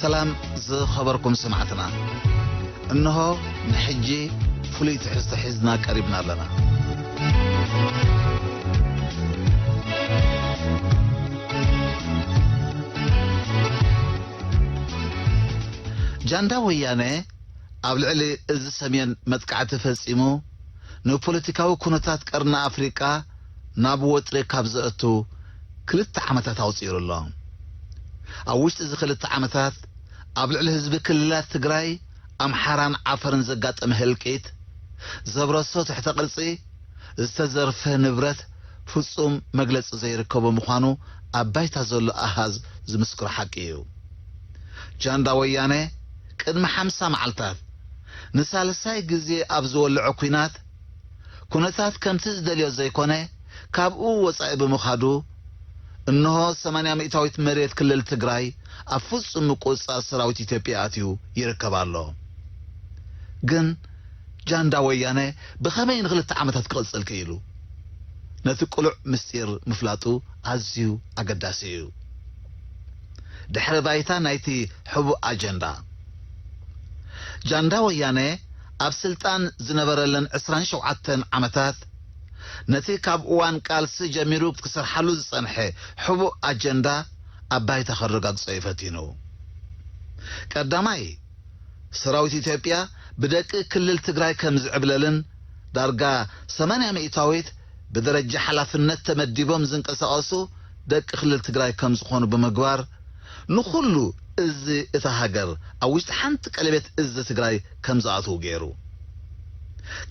ሰላም ዝኸበርኩም ሰማዕትና፣ እንሆ ንሕጂ ፍሉይ ትሕዝቶ ሒዝና ቀሪብና ኣለና። ጃንዳ ወያነ ኣብ ልዕሊ እዚ ሰሜን መጥቃዕቲ ፈጺሙ፣ ንፖለቲካዊ ኩነታት ቀርኒ ኣፍሪቃ ናብ ወጥሪ ካብ ዘእቱ ክልተ ዓመታት ኣቑጺሩ ኣሎ። ኣብ ውሽጢ እዚ ክልተ ዓመታት ኣብ ልዕሊ ህዝቢ ክልላት ትግራይ፣ ኣምሓራን ዓፈርን ዘጋጠመ ህልቂት፣ ዘብረሶ ትሕተ ቅርጺ፣ ዝተዘርፈ ንብረት ፍጹም መግለጺ ዘይርከቦ ምዃኑ ኣብ ባይታ ዘሎ ኣሃዝ ዝምስክሮ ሓቂ እዩ። ጃንዳ ወያነ ቅድሚ ሓምሳ መዓልታት ንሳልሳይ ግዜ ኣብ ዝወልዖ ኲናት፣ ኩነታት ከምቲ ዝደልዮ ዘይኮነ፣ ካብኡ ወጻኢ ብምኻዱ፣ እንሆ ሰማንያ ሚእታዊት መሬት ክልል ትግራይ ኣብ ፍጹም ምቁጽጻር ሰራዊት ኢትዮጵያ ኣትዩ ይርከብ ኣሎ። ግን ጃንዳ ወያነ ብኸመይ ንኽልተ ዓመታት ክቕጽል ክኢሉ? ነቲ ቅሉዕ ምስጢር ምፍላጡ ኣዝዩ ኣገዳሲ እዩ። ድሕሪ ባይታ ናይቲ ሕቡእ ኣጀንዳ። ጃንዳ ወያነ ኣብ ስልጣን ዝነበረለን ዕስራን ሸውዓተን ዓመታት፣ ነቲ ካብ እዋን ቃልሲ ጀሚሩ ክሰርሓሉ ዝጸንሐ ሕቡእ ኣጀንዳ ኣብ ባይታ ከረጋግጾ እዩ ፈቲኑ። ቀዳማይ፣ ሰራዊት ኢትዮጵያ ብደቂ ክልል ትግራይ ከም ዝዕብለልን፣ ዳርጋ ሰማንያ ሚእታዊት ብደረጃ ሓላፍነት ተመዲቦም ዝንቀሳቐሱ ደቂ ክልል ትግራይ ከም ዝኾኑ ብምግባር፣ ንኹሉ እዚ እታ ሃገር ኣብ ውሽጢ ሓንቲ ቀለቤት እዚ ትግራይ ከም ዝኣትዉ ገይሩ።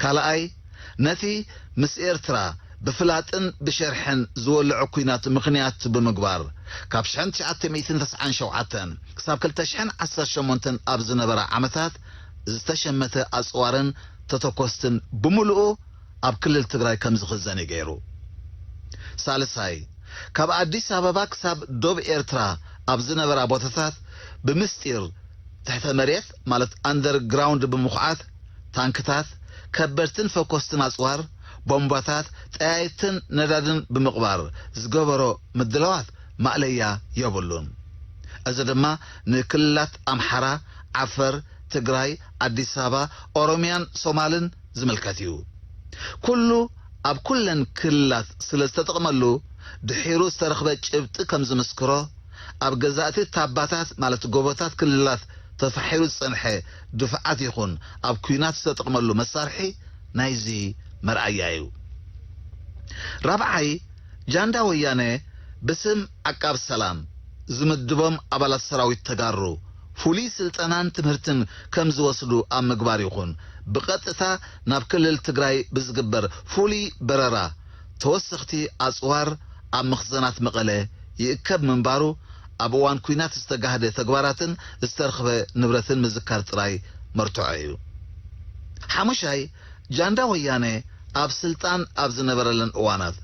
ካልኣይ፣ ነቲ ምስ ኤርትራ ብፍላጥን ብሸርሕን ዝወልዖ ኲናት ምኽንያት ብምግባር፣ ካብ ሽሕን ትሽዓተ ሚእትን ተስዓን ሸውዓተን ክሳብ ክልተ ሽሕን ዓሰርተ ሸሞንተን ኣብ ዝነበራ ዓመታት ዝተሸመተ ኣጽዋርን ተተኮስትን ብምሉኡ ኣብ ክልል ትግራይ ከም ዝኽዘን እዩ ገይሩ። ሳልሳይ፣ ካብ ኣዲስ ኣበባ ክሳብ ዶብ ኤርትራ ኣብ ዝነበራ ቦታታት ብምስጢር ትሕተ መሬት፣ ማለት ኣንደርግራውንድ፣ ብምኹዓት ታንክታት፣ ከበድትን ፈኮስትን ኣጽዋር፣ ቦምባታት፣ ጠያይትን ነዳድን ብምቕባር ዝገበሮ ምድላዋት ማእለያ የብሉን። እዚ ድማ ንክልላት ኣምሓራ፣ ዓፈር፣ ትግራይ፣ ኣዲስ ኣበባ፣ ኦሮሚያን ሶማልን ዝምልከት እዩ። ኩሉ ኣብ ኩለን ክልላት ስለ ዝተጠቕመሉ፣ ድሒሩ ዝተረኽበ ጭብጢ ከም ዝምስክሮ፣ ኣብ ገዛእቲ ታባታት፣ ማለት ጎቦታት ክልላት፣ ተፋሒሩ ዝጸንሐ ድፍዓት ይኹን ኣብ ኲናት ዝተጠቕመሉ መሳርሒ ናይዚ መርኣያ እዩ። ራብዓይ፣ ጃንዳ ወያነ ብስም ዓቃብ ሰላም ዝምድቦም ኣባላት ሰራዊት ተጋሩ ፍሉይ ስልጠናን ትምህርትን ከም ዝወስዱ ኣብ ምግባር ይኹን፣ ብቐጥታ ናብ ክልል ትግራይ ብዝግበር ፍሉይ በረራ ተወሰኽቲ ኣጽዋር ኣብ መኽዘናት መቐለ ይእከብ ምንባሩ፣ ኣብ እዋን ኲናት ዝተጋህደ ተግባራትን ዝተረኽበ ንብረትን ምዝካር ጥራይ መርትዖ እዩ። ሓሙሻይ፣ ጃንዳ ወያነ ኣብ ስልጣን ኣብ ዝነበረለን እዋናት፣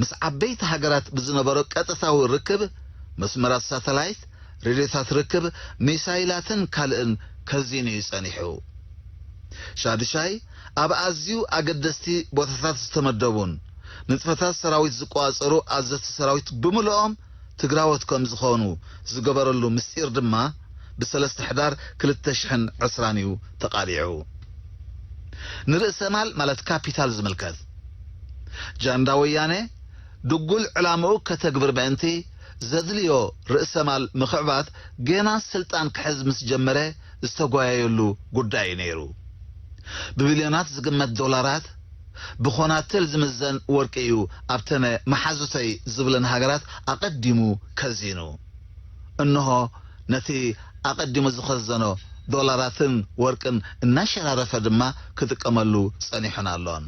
ምስ ዓበይቲ ሃገራት ብዝነበሮ ቀጥታዊ ርክብ፣ መስመራት ሳተላይት፣ ሬድዮታት ርክብ፣ ሚሳይላትን ካልእን ከዚኑ እዩ ጸኒሑ። ሻዱሻይ፣ ኣብ ኣዝዩ ኣገደስቲ ቦታታት ዝተመደቡን ንጥፈታት ሰራዊት ዝቆጻጸሩ ኣዘዝቲ ሰራዊት ብምልኦም ትግራዎት ከም ዝኾኑ ዝገበረሉ ምስጢር ድማ፣ ብሰለስተ ሕዳር ክልተ ሽሕን ዕስራን እዩ ተቓሊዑ። ንርእሰ ማል፣ ማለት ካፒታል ዝምልከት፣ ጃንዳ ወያነ ድጉል ዕላምኡ ከተግብር ምእንቲ ዘድልዮ ርእሰ ማል ምኽዕባት፣ ገና ስልጣን ክሕዝ ምስ ጀመረ ዝተጓየየሉ ጉዳይ እዩ ነይሩ። ብቢልዮናት ዝግመት ዶላራት፣ ብኾናትል ዝምዘን ወርቂ እዩ ኣብተነ መሓዙተይ ዝብለን ሃገራት ኣቐዲሙ ከዚኑ። እንሆ ነቲ ኣቐዲሙ ዝኸዘኖ ዶላራትን ወርቅን እናሸራረፈ ድማ ክጥቀመሉ ጸኒሑን ኣሎን።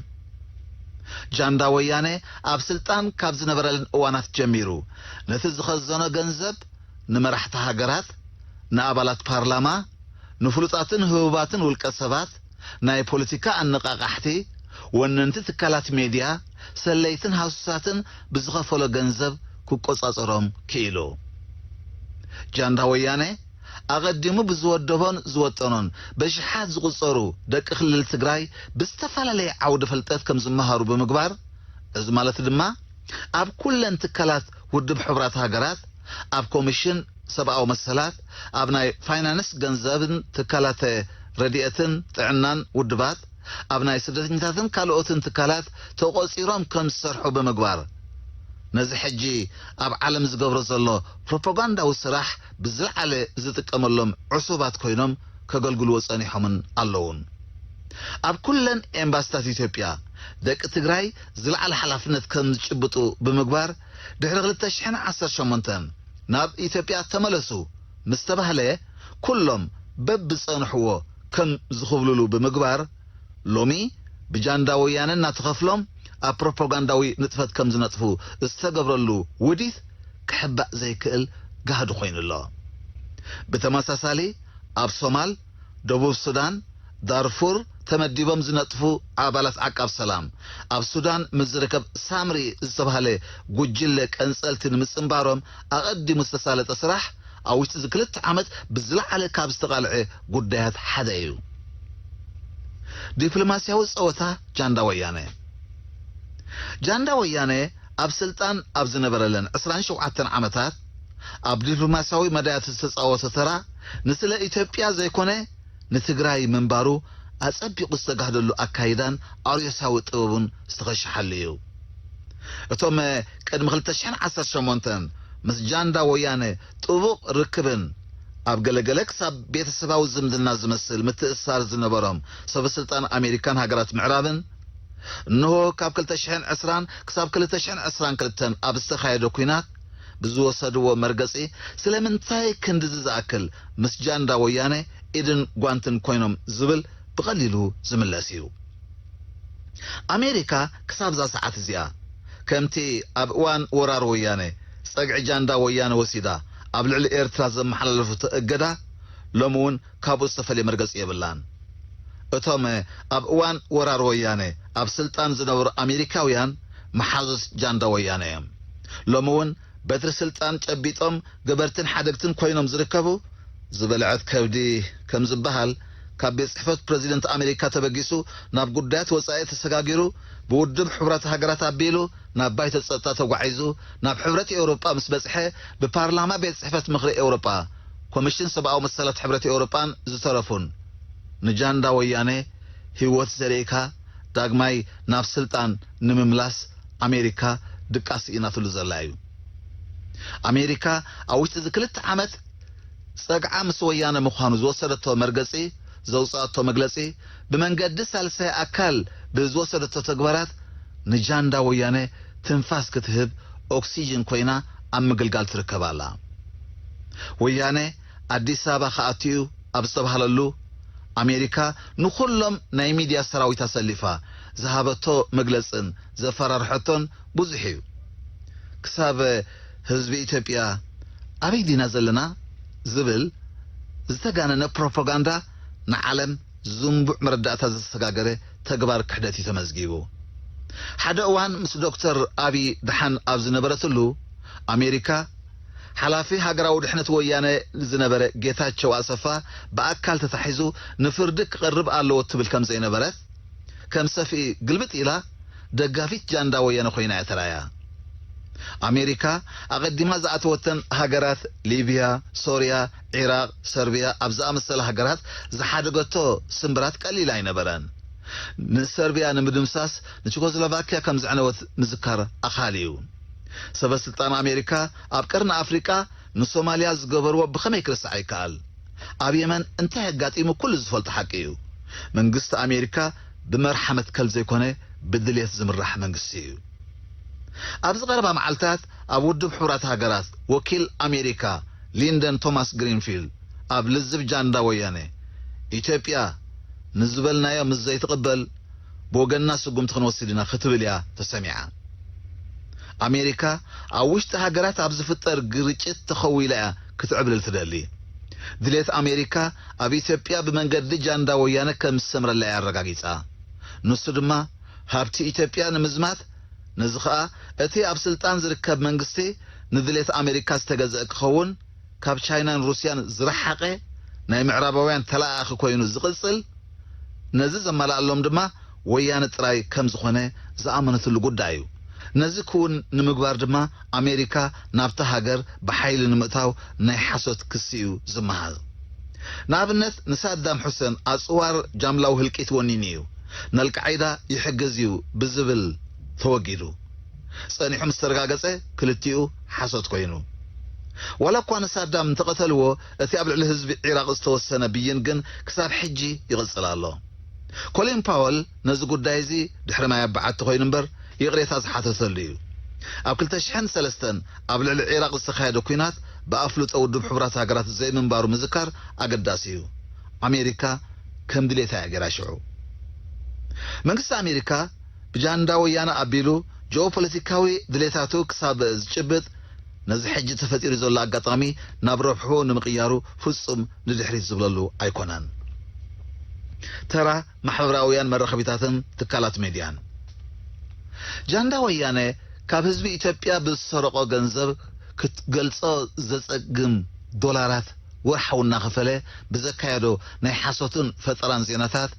ጃንዳ ወያነ ኣብ ስልጣን ካብ ዝነበረለን እዋናት ጀሚሩ፣ ነቲ ዝኸዘኖ ገንዘብ ንመራሕቲ ሃገራት፣ ንኣባላት ፓርላማ፣ ንፍሉጣትን ህቡባትን ውልቀ ሰባት፣ ናይ ፖለቲካ ኣነቓቓሕቲ፣ ወነንቲ ትካላት ሜድያ፣ ሰለይትን ሃሱሳትን ብዝኸፈሎ ገንዘብ ክቆጻጸሮም ክኢሉ። ጃንዳ ወያነ ኣቐዲሙ ብዝወደቦን ዝወጠኖን በሽሓት ዝቑጸሩ ደቂ ክልል ትግራይ ብዝተፈላለየ ዓውዲ ፍልጠት ከም ዝመሃሩ ብምግባር፣ እዚ ማለት ድማ ኣብ ኩለን ትካላት ውድብ ሕቡራት ሃገራት፣ ኣብ ኮሚሽን ሰብኣዊ መሰላት፣ ኣብ ናይ ፋይናንስ ገንዘብን ትካላት ረድኤትን ጥዕናን ውድባት፣ ኣብ ናይ ስደተኛታትን ካልኦትን ትካላት ተቖጺሮም ከም ዝሰርሑ ብምግባር፣ ነዚ ሕጂ ኣብ ዓለም ዝገብሮ ዘሎ ፕሮፓጋንዳዊ ስራሕ ብዝለዓለ ዝጥቀመሎም ዕሱባት ኮይኖም ከገልግልዎ ጸኒሖምን ኣለውን። ኣብ ኩለን ኤምባስታት ኢትዮጵያ ደቂ ትግራይ ዝለዓለ ሓላፍነት ከም ዝጭብጡ ብምግባር፣ ድሕሪ ክልተ ሽሕን ዓሰርተ ሸሞንተን ናብ ኢትዮጵያ ተመለሱ ምስ ተባህለ፣ ኩሎም በብጸንሕዎ ከም ዝኹብልሉ ብምግባር፣ ሎሚ ብጃንዳ ወያነ እናተኸፍሎም ኣብ ፕሮፓጋንዳዊ ንጥፈት ከም ዝነጥፉ ዝተገብረሉ ውዲት ክሕባእ ዘይክእል ጋህዲ ኮይኑ ኣሎ። ብተመሳሳሊ፣ ኣብ ሶማል፣ ደቡብ ሱዳን፣ ዳርፉር ተመዲቦም ዝነጥፉ ኣባላት ዓቃብ ሰላም፣ ኣብ ሱዳን ምስ ዝርከብ ሳምሪ ዝተባህለ ጉጅለ ቀንጸልቲ ንምጽንባሮም ኣቐዲሙ ዝተሳለጠ ስራሕ፣ ኣብ ውሽጢ እዚ ክልተ ዓመት ብዝለዓለ ካብ ዝተቓልዐ ጉዳያት ሓደ እዩ። ዲፕሎማስያዊ ጸወታ ጃንዳ ወያነ። ጃንዳ ወያነ ኣብ ስልጣን ኣብ ዝነበረለን ዕስራን ሸውዓተን ዓመታት፣ ኣብ ዲፕሎማስያዊ መዳያት ዝተጻወቶ ተራ፣ ንስለ ኢትዮጵያ ዘይኮነ፣ ንትግራይ ምንባሩ ኣጸቢቑ ዝተጋህደሉ ኣካይዳን ኣርዮሳዊ ጥበቡን ዝተኸሸሓሉ እዩ። እቶም ቅድሚ ክልተ ሽሕን ዓሰርተ ሸሞንተን ምስ ጃንዳ ወያነ ጥቡቕ ርክብን ኣብ ገለገለ ክሳብ ቤተሰባዊ ዝምድና ዝመስል ምትእስሳር ዝነበሮም ሰበ ስልጣን ኣሜሪካን ሃገራት ምዕራብን፣ እንሆ ካብ ክልተ ሽሕን ዕስራን ክሳብ ክልተ ሽሕን ዕስራን ክልተን ኣብ ዝተኻየደ ኲናት ብዝወሰድዎ መርገጺ፣ ስለምንታይ ክንድዚ ዝኣክል ምስ ጃንዳ ወያነ ኢድን ጓንትን ኮይኖም ዝብል ብቐሊሉ ዝምለስ እዩ። ኣሜሪካ ክሳብ እዛ ሰዓት እዚኣ፣ ከምቲ ኣብ እዋን ወራር ወያነ ጸግዒ ጃንዳ ወያነ ወሲዳ ኣብ ልዕሊ ኤርትራ ዘመሓላለፈቶ እገዳ፣ ሎሚ እውን ካብኡ ዝተፈልየ መርገጺ የብላን። እቶም ኣብ እዋን ወራር ወያነ ኣብ ስልጣን ዝነበሩ ኣሜሪካውያን መሓዙት ጃንዳ ወያነ እዮም። ሎሚ እውን በትሪ ስልጣን ጨቢጦም ገበርትን ሓደግትን ኮይኖም ዝርከቡ፣ ዝበልዐት ከብዲ ከም ዝበሃል፣ ካብ ቤት ጽሕፈት ፕረዚደንት ኣሜሪካ ተበጊሱ ናብ ጉዳያት ወጻኢ ተሰጋጊሩ፣ ብውድብ ሕቡራት ሃገራት ኣቢሉ ናብ ባይቶ ጸጥታ ተጓዒዙ፣ ናብ ሕብረት ኤውሮጳ ምስ በጽሐ፣ ብፓርላማ ቤት ጽሕፈት ምኽሪ ኤውሮጳ፣ ኮሚሽን ሰብኣዊ መሰላት ሕብረት ኤውሮጳን ዝተረፉን፣ ንጃንዳ ወያነ ህይወት ዘርእካ ዳግማይ ናብ ስልጣን ንምምላስ ኣሜሪካ ድቃስ ስኢናትሉ ዘላ እዩ። ኣሜሪካ ኣብ ውሽጢ እዚ ክልተ ዓመት ጸግዓ ምስ ወያነ ምዃኑ ዝወሰደቶ መርገጺ፣ ዘውጽኣቶ መግለጺ፣ ብመንገዲ ሳልሳይ ኣካል ብዝወሰደቶ ተግባራት ንጃንዳ ወያነ ትንፋስ ክትህብ ኦክሲጅን ኮይና ኣብ ምግልጋል ትርከብ ኣላ። ወያነ ኣዲስ ኣበባ ክኣቱ እዩ ኣብ ዝተባህለሉ፣ ኣሜሪካ ንኹሎም ናይ ሚድያ ሰራዊት ኣሰሊፋ ዝሃበቶ መግለጽን ዘፈራርሐቶን ብዙሕ እዩ። ክሳብ ህዝቢ ኢትዮጵያ ኣበይ ዲና ዘለና ዝብል ዝተጋነነ ፕሮፓጋንዳ ንዓለም ዝንቡዕ መረዳእታ ዘሰጋገረ ተግባር ክሕደት እዩ ተመዝጊቡ። ሓደ እዋን ምስ ዶክተር ኣቢ ደሓን ኣብ ዝነበረትሉ፣ ኣሜሪካ፣ ሓላፊ ሃገራዊ ድሕነት ወያነ ዝነበረ ጌታቸው ኣሰፋ ብኣካል ተታሒዙ ንፍርዲ ክቐርብ ኣለዎ ትብል ከም ዘይነበረት፣ ከም ሰፍኢ ግልብጥ ኢላ ደጋፊት ጃንዳ ወያነ ኮይና እያ ተራእያ። ኣሜሪካ ኣቐዲማ ዝኣተወተን ሃገራት ሊብያ፣ ሶርያ፣ ዒራቕ፣ ሰርብያ ኣብ ዝኣመሰላ ሃገራት ዝሓደገቶ ስምብራት ቀሊል ኣይነበረን። ንሰርብያ ንምድምሳስ ንቸኮስሎቫኪያ ከም ዘዕነወት ምዝካር ኣኻሊ እዩ። ሰበ ስልጣን ኣሜሪካ ኣብ ቀርኒ ኣፍሪቃ ንሶማልያ ዝገበርዎ ብኸመይ ክርስዕ ይከኣል? ኣብ የመን እንታይ ኣጋጢሙ ኩሉ ዝፈልጦ ሓቂ እዩ። መንግስቲ ኣሜሪካ ብመርሓ መትከል ዘይኮነ ብድልየት ዝምራሕ መንግስቲ እዩ። ኣብዚ ቀረባ መዓልታት ኣብ ውድብ ሕቡራት ሃገራት ወኪል ኣሜሪካ ሊንደን ቶማስ ግሪንፊልድ ኣብ ልዝብ ጃንዳ ወያነ፣ ኢትዮጵያ ንዝበልናዮ ምስ ዘይትቕበል ብወገንና ስጉምቲ ክንወስድ ኢና ክትብል እያ ተሰሚዓ። ኣሜሪካ ኣብ ውሽጢ ሃገራት ኣብ ዝፍጠር ግርጭት ተኸዊላ እያ ክትዕብልል ትደሊ። ድሌት ኣሜሪካ ኣብ ኢትዮጵያ ብመንገዲ ጃንዳ ወያነ ከም ዝሰምረላ እያ ኣረጋጊጻ። ንሱ ድማ ሃብቲ ኢትዮጵያ ንምዝማት፣ ነዚ ኸኣ እቲ ኣብ ስልጣን ዝርከብ መንግስቲ ንድሌት ኣሜሪካ ዝተገዝአ ክኸውን፣ ካብ ቻይናን ሩስያን ዝረሓቐ ናይ ምዕራባውያን ተለኣኣኺ ኮይኑ ዝቕጽል፣ ነዚ ዘማልኣሎም ድማ ወያነ ጥራይ ከም ዝኾነ ዝኣመነትሉ ጉዳይ እዩ። ነዚ ክውን ንምግባር ድማ ኣሜሪካ ናብታ ሃገር ብሓይሊ ንምእታው ናይ ሓሶት ክሲ እዩ ዝመሃዝ። ንኣብነት ንሳዳም ሑሰን ኣጽዋር ጃምላዊ ህልቂት ወኒኑ እዩ፣ ንኣልቃዒዳ ይሕግዝ እዩ ብዝብል ተወጊዱ። ጸኒሑ ምስ ተረጋገጸ ክልቲኡ ሓሶት ኮይኑ። ዋላ እኳ ንሳዳም እንተቐተልዎ፣ እቲ ኣብ ልዕሊ ህዝቢ ዒራቕ ዝተወሰነ ብይን ግን ክሳብ ሕጂ ይቕጽል ኣሎ። ኮሊን ፓወል ነዚ ጉዳይ እዚ ድሕሪ ማይ ኣባዓቲ ኮይኑ እምበር ይቕሬታ ዝሓተተሉ እዩ። ኣብ ክልተ ሽሕን ሰለስተን ኣብ ልዕሊ ዒራቕ ዝተኻየደ ኲናት ብኣፍልጦ ውድብ ሕቡራት ሃገራት ዘይምንባሩ ምዝካር ኣገዳሲ እዩ። ኣሜሪካ ከም ድሌታ እያ ገይራ ሽዑ። መንግስቲ ኣሜሪካ ብጃንዳ ወያነ ኣቢሉ ጂኦፖለቲካዊ ድሌታቱ ክሳብ ዝጭብጥ ነዚ ሕጂ ተፈጢሩ ዘሎ ኣጋጣሚ ናብ ረብሑ ንምቕያሩ ፍጹም ንድሕሪት ዝብለሉ ኣይኮነን። ተራ ማሕበራውያን መራኸቢታትን ትካላት ሜድያን። ጃንዳ ወያነ ካብ ህዝቢ ኢትዮጵያ ብዝሰረቆ ገንዘብ ክትገልጾ ዘጸግም ዶላራት ወርሓዊ እናኸፈለ ብዘካየዶ ናይ ሓሶትን ፈጠራን ዜናታት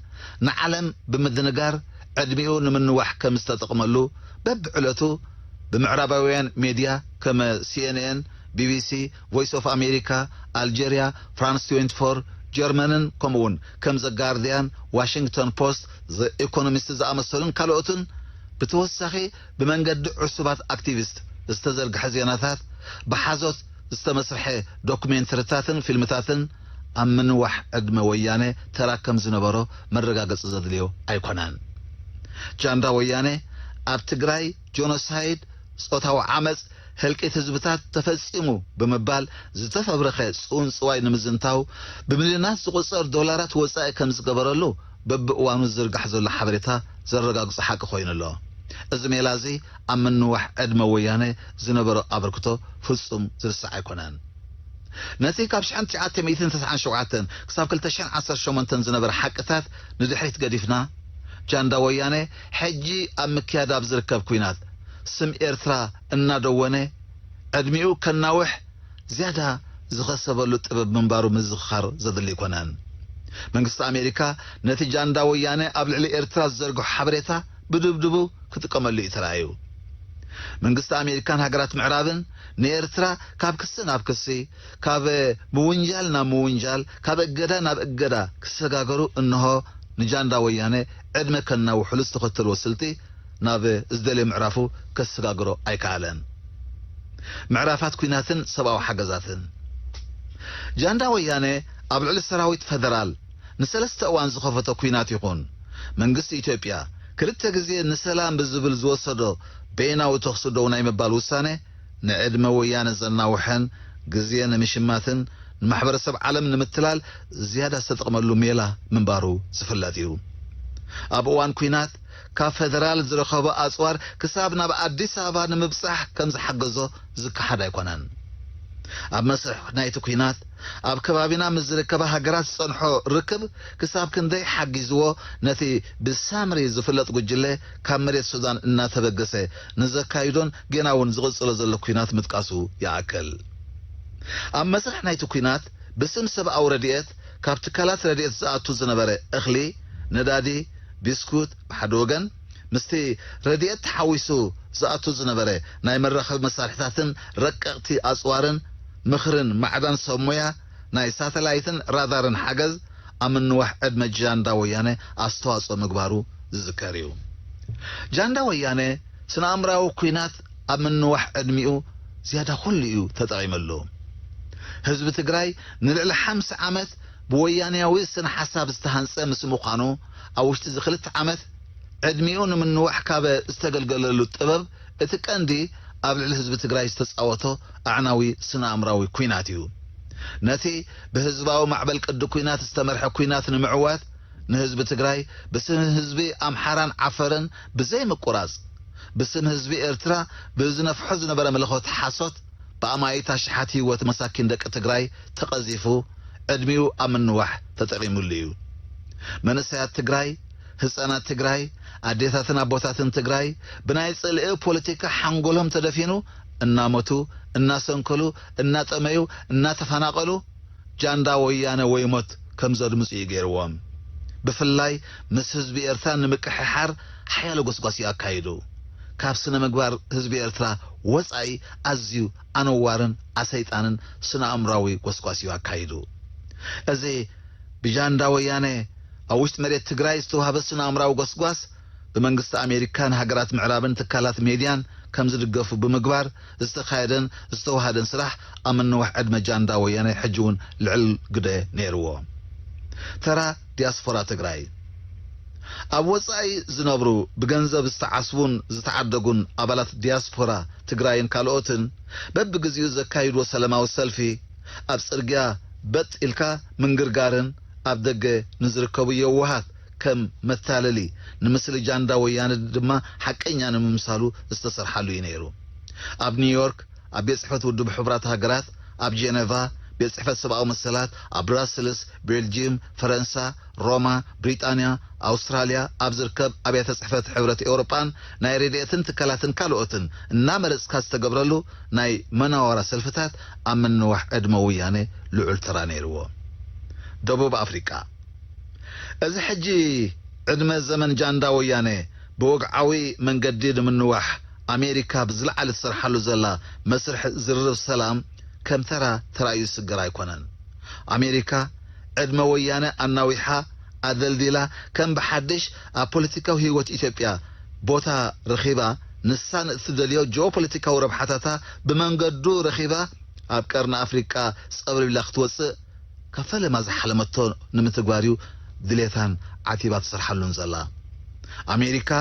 ንዓለም ብምድንጋር ዕድሚኡ ንምንዋሕ ከም ዝተጠቕመሉ በብዕለቱ ብምዕራባውያን ሜድያ ከም ሲኤንኤን፣ ቢቢሲ፣ ቮይስ ኦፍ ኣሜሪካ፣ ኣልጀርያ፣ ፍራንስ ትዌንቲ ፎር፣ ጀርመንን ከምኡውን ከም ዘ ጋርዲያን፣ ዋሽንግተን ፖስት፣ ዘ ኢኮኖሚስት ዝኣመሰሉን ካልኦትን ብተወሳኺ ብመንገዲ ዕሱባት ኣክቲቪስት ዝተዘርግሐ ዜናታት፣ ብሓዞት ዝተመስርሐ ዶኩሜንተሪታትን ፊልምታትን ኣብ ምንዋሕ ዕድመ ወያነ ተራ ከም ዝነበሮ መረጋገጺ ዘድልዮ ኣይኮነን። ጃንዳ ወያነ ኣብ ትግራይ ጆኖሳይድ፣ ጾታዊ ዓመጽ፣ ህልቂት ህዝብታት ተፈጺሙ ብምባል ዝተፈብረኸ ጽውንጽዋይ ንምዝንታው ብሚልዮናት ዝቑጸር ዶላራት ወጻኢ ከም ዝገበረሉ በብእዋኑ ዝዝርጋሕ ዘሎ ሓበሬታ ዘረጋግጾ ሓቂ ኮይኑ ኣሎ። እዚ ሜላ እዚ ኣብ ምንዋሕ ዕድመ ወያነ ዝነበሮ ኣበርክቶ ፍጹም ዝርሳዕ ኣይኮነን። ነቲ ካብ ሽሕን ትሽዓተ ሚእትን ተስዓን ሸውዓተን ክሳብ ክልተ ሽሕን ዓሰርተ ሸሞንተን ዝነበረ ሓቅታት ንድሕሪት ገዲፍና፣ ጃንዳ ወያነ ሕጂ ኣብ ምክያድ ኣብ ዝርከብ ኲናት ስም ኤርትራ እናደወነ ዕድሚኡ ከናውሕ ዝያዳ ዝኸሰበሉ ጥበብ ምንባሩ ምዝኽኻር ዘድሊ ኣይኮነን። መንግስቲ ኣሜሪካ ነቲ ጃንዳ ወያነ ኣብ ልዕሊ ኤርትራ ዝዘርግሖ ሓበሬታ ብድብድቡ ክጥቀመሉ እዩ ተራእዩ። መንግስቲ ኣሜሪካን ሃገራት ምዕራብን ንኤርትራ ካብ ክሲ ናብ ክሲ፣ ካብ ምውንጃል ናብ ምውንጃል፣ ካብ እገዳ ናብ እገዳ ክሰጋገሩ እንሆ ንጃንዳ ወያነ ዕድመ ከናውሕሉ ዝተኸተልዎ ስልቲ ናብ ዝደልዮ ምዕራፉ ከሰጋግሮ ኣይከኣለን። ምዕራፋት ኲናትን ሰብኣዊ ሓገዛትን። ጃንዳ ወያነ ኣብ ልዕሊ ሰራዊት ፈደራል ንሰለስተ እዋን ዝኸፈቶ ኲናት ይኹን መንግስቲ ኢትዮጵያ ክልተ ግዜ ንሰላም ብዝብል ዝወሰዶ በይናዊ ተኽሲ ደው ናይ ምባል ውሳነ ንዕድመ ወያነ ዘናውሐን ግዜ ንምሽማትን ንማሕበረሰብ ዓለም ንምትላል ዝያዳ ዝተጠቕመሉ ሜላ ምንባሩ ዝፍለጥ እዩ። ኣብ እዋን ኲናት ካብ ፈደራል ዝረኸቦ ኣጽዋር ክሳብ ናብ ኣዲስ ኣበባ ንምብጻሕ ከም ዝሓገዞ ዝከሓድ ኣይኮነን። ኣብ መስርሕ ናይቲ ኲናት ኣብ ከባቢና ምስ ዝርከባ ሃገራት ዝጸንሖ ርክብ ክሳብ ክንደይ ሓጊዝዎ ነቲ ብሳምሪ ዝፍለጥ ጉጅለ ካብ መሬት ሱዳን እናተበገሰ ንዘካይዶን ጌና እውን ዝቕጽሎ ዘሎ ኲናት ምጥቃሱ ይኣክል። ኣብ መስርሕ ናይቲ ኲናት ብስም ሰብኣዊ ረድኤት ካብ ትካላት ረድኤት ዝኣቱ ዝነበረ እኽሊ፣ ነዳዲ፣ ቢስኩት ብሓደ ወገን ምስቲ ረድኤት ተሓዊሱ ዝኣቱ ዝነበረ ናይ መራኸቢ መሳርሕታትን ረቀቕቲ ኣጽዋርን ምኽርን ማዕዳን ሰብ ሞያ ናይ ሳተላይትን ራዳርን ሓገዝ ኣብ ምንዋሕ ዕድመ ጃንዳ ወያነ ኣስተዋጽኦ ምግባሩ ዝዝከር እዩ። ጃንዳ ወያነ ስነ ኣእምራዊ ኲናት ኣብ ምንዋሕ ዕድሚኡ ዝያዳ ኩሉ እዩ ተጠቒመሉ። ህዝቢ ትግራይ ንልዕሊ ሓምሳ ዓመት ብወያንያዊ ስነ ሓሳብ ዝተሃንጸ ምስ ምዃኑ ኣብ ውሽጢ እዚ ክልተ ዓመት ዕድሚኡ ንምንዋሕ ካብ ዝተገልገለሉ ጥበብ እቲ ቀንዲ ኣብ ልዕሊ ህዝቢ ትግራይ ዝተጻወቶ ኣዕናዊ ስነ ኣእምራዊ ኲናት እዩ። ነቲ ብህዝባዊ ማዕበል ቅዲ ኲናት ዝተመርሐ ኲናት ንምዕዋት ንህዝቢ ትግራይ ብስም ህዝቢ ኣምሓራን ዓፈርን ብዘይ ምቁራጽ ብስም ህዝቢ ኤርትራ ብዝነፍሖ ዝነበረ መለኸቲ ሓሶት ብኣማኢት ኣሽሓት ህይወት መሳኪን ደቂ ትግራይ ተቐዚፉ ዕድሚኡ ኣብ ምንዋሕ ተጠቒሙሉ እዩ። መንእሰያት ትግራይ፣ ህፃናት ትግራይ፣ ኣዴታትን ኣቦታትን ትግራይ ብናይ ፅልኢ ፖለቲካ ሓንጎሎም ተደፊኑ እናሞቱ፣ እናሰንከሉ፣ እናጠመዩ፣ እናተፈናቐሉ ጃንዳ ወያነ ወይ ሞት ከም ዘድምፁ እዩ ገይርዎም። ብፍላይ ምስ ህዝቢ ኤርትራ ንምቅሕሓር ሓያሎ ጎስጓስ እዩ ኣካይዱ። ካብ ስነ ምግባር ህዝቢ ኤርትራ ወጻኢ ኣዝዩ ኣነዋርን ኣሰይጣንን ስነ ኣእምራዊ ጎስጓስ እዩ ኣካይዱ። እዚ ብጃንዳ ወያነ ኣብ ውሽጢ መሬት ትግራይ ዝተዋህበ ስነ ኣእምራዊ ጎስጓስ ብመንግስቲ ኣሜሪካን ሃገራት ምዕራብን ትካላት ሜድያን ከም ዝድገፉ ብምግባር ዝተኻየደን ዝተዋሃደን ስራሕ ኣብ ምንዋሕ ዕድመ ጃንዳ ወያነ ሕጂ እውን ልዕል ግደ ነይርዎ። ተራ ዲያስፖራ ትግራይ። ኣብ ወጻኢ ዝነብሩ ብገንዘብ ዝተዓስቡን ዝተዓደጉን ኣባላት ዲያስፖራ ትግራይን ካልኦትን በብግዜኡ ዘካይድዎ ሰላማዊ ሰልፊ ኣብ ጽርግያ በጥ ኢልካ ምንግርጋርን ኣብ ደገ ንዝርከቡ የዋሃት ከም መታለሊ ንምስሊ ጃንዳ ወያነ ድማ ሓቀኛ ንምምሳሉ ዝተሰርሓሉ እዩ ነይሩ። ኣብ ኒውዮርክ ኣብ ቤት ጽሕፈት ውድብ ሕቡራት ሃገራት፣ ኣብ ጄኔቫ ቤት ጽሕፈት ሰብኣዊ መሰላት፣ ኣብ ብራስልስ፣ ቤልጂየም፣ ፈረንሳ፣ ሮማ፣ ብሪጣንያ፣ ኣውስትራልያ ኣብ ዝርከብ ኣብያተ ጽሕፈት ሕብረት ኤውሮጳን ናይ ረድኤትን ትካላትን ካልኦትን እናመረጽካ ዝተገብረሉ ናይ መናዋራ ሰልፍታት ኣብ ምንዋሕ ዕድመ ወያነ ልዑል ተራ ነይርዎ። ደቡብ ኣፍሪቃ። እዚ ሕጂ ዕድመ ዘመን ጃንዳ ወያነ ብወግዓዊ መንገዲ ንምንዋሕ ኣሜሪካ ብዝለዓለ ትሰርሓሉ ዘላ መስርሕ ዝርርብ ሰላም ከም ተራ ተራእዩ ዝስገር ኣይኮነን። ኣሜሪካ ዕድመ ወያነ ኣናዊሓ ኣደልዲላ ከም ብሓድሽ ኣብ ፖለቲካዊ ህይወት ኢትዮጵያ ቦታ ረኺባ ንሳ ንእትደልዮ ጂኦፖለቲካዊ ረብሓታታ ብመንገዱ ረኺባ ኣብ ቀርኒ ኣፍሪቃ ጸብሊላ ክትወጽእ ካብ ፈለማ ዝሓለመቶ ንምትግባር እዩ ድሌታን ዓቲባ ትሰርሓሉን ዘላ። ኣሜሪካ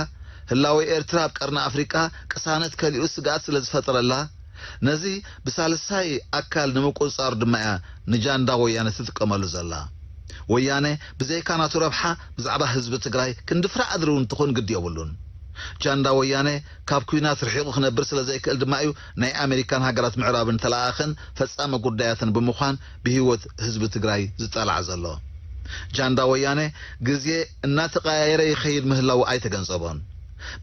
ህላወ ኤርትራ ኣብ ቀርኒ ኣፍሪቃ ቅሳነት ከሊኡ ስግኣት ስለ ዝፈጠረላ ነዚ ብሳልሳይ ኣካል ንምቁጽጻሩ ድማ እያ ንጃንዳ ወያነ ትጥቀመሉ ዘላ። ወያነ ብዘይካ ናቱ ረብሓ ብዛዕባ ህዝቢ ትግራይ ክንዲ ፍረ ኣድሪ እውን ትኹን ግዲ የብሉን። ጃንዳ ወያነ ካብ ኲናት ርሒቑ ክነብር ስለ ዘይክእል ድማ እዩ ናይ ኣሜሪካን ሃገራት ምዕራብን ተለኣኣኽን ፈጻሚ ጉዳያትን ብምዃን ብህይወት ህዝቢ ትግራይ ዝጠላዕ ዘሎ። ጃንዳ ወያነ ግዜ እናተቐያየረ ይኸይድ ምህላዉ ኣይተገንዘቦን።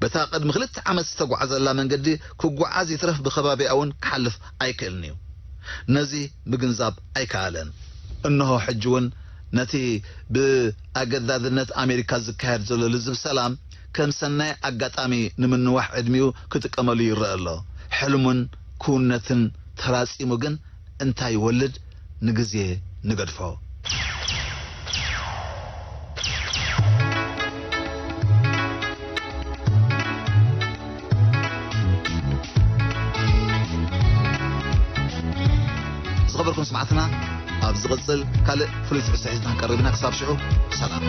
በታ ቅድሚ ክልተ ዓመት ዝተጓዓዘላ መንገዲ ክጓዓዝ ይትረፍ ብኸባቢኣ እውን ክሓልፍ ኣይክእልን እዩ። ነዚ ምግንዛብ ኣይከኣለን። እንሆ ሕጂ እውን ነቲ ብኣገዳድነት ኣሜሪካ ዝካየድ ዘሎ ልዝብ ሰላም ከም ሰናይ ኣጋጣሚ ንምንዋሕ ዕድሚኡ ክጥቀመሉ ይረአ ኣሎ። ሕልሙን ክውነትን ተራጺሙ ግን እንታይ ይወልድ ንግዜ ንገድፎ። ዝኸበርኩም ስማዕትና፣ ኣብ ዝቕጽል ካልእ ፍሉይ ትሕዝቶ ሒዝና ክንቀርብ ኢና። ክሳብ ሽዑ ሰላም።